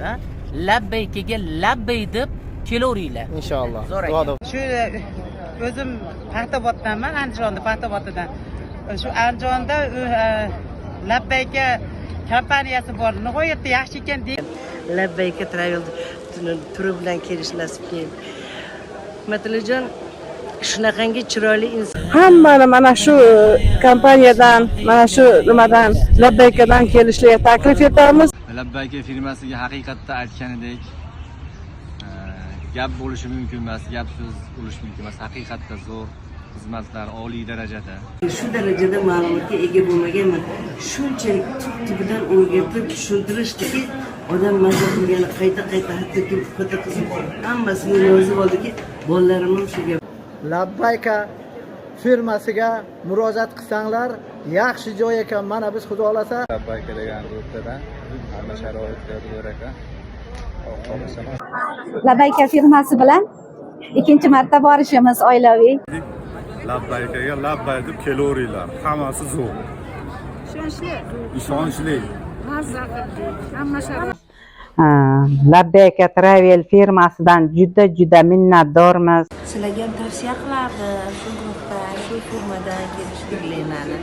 Ha? Labbaykaga labbay deb kelaveringlar. Inshaalloh. Zo'r ekan. Duoda. Shu o'zim Paxtaoboddanman, Andijonda, Paxtaobodidan. Shu Andijonda Labbayka kompaniyasi bor, nihoyatda yaxshi ekan deydi. Labbayka Travel turi bilan kelish nasib qildi. Matlujon shunaqangi chiroyli inson. Hammani mana shu kompaniyadan, mana shu nimadan, Labbaykadan kelishlarga taklif etamiz. Labbayka firmasiga haqiqatda aytganidek, gap bo'lishi mumkin emas, gap so'z bo'lishi mumkin emas. Haqiqatda zo'r xizmatlar, oliy darajada. Shu darajada ma'lumotga ega bo'lmaganman. Shunchalik tub tubidan o'rgatib tushuntirishdiki, odam maza qilgani qayta qayta, hattoki katta qizim hammasini yozib oldiki, bolalarim ham shu gap. Labbayka firmasiga murojaat qilsanglar, yaxshi joy ekan. Mana biz, xudo xohlasa, Labbayka degan guruhdan hamma sharoitlar zo'r ekan. Xohlasa. Labbayka firmasi bilan ikkinchi marta borishimiz oilaviy. Labbaykaga labbay deb kelaveringlar. Hammasi zo'r. Ishonchli. Ishonchli. Labbayka Travel firmasidan juda juda minnatdormiz. Sizlarga ham tavsiya qilardim shu guruhdan, shu firmadan kelishliklarni.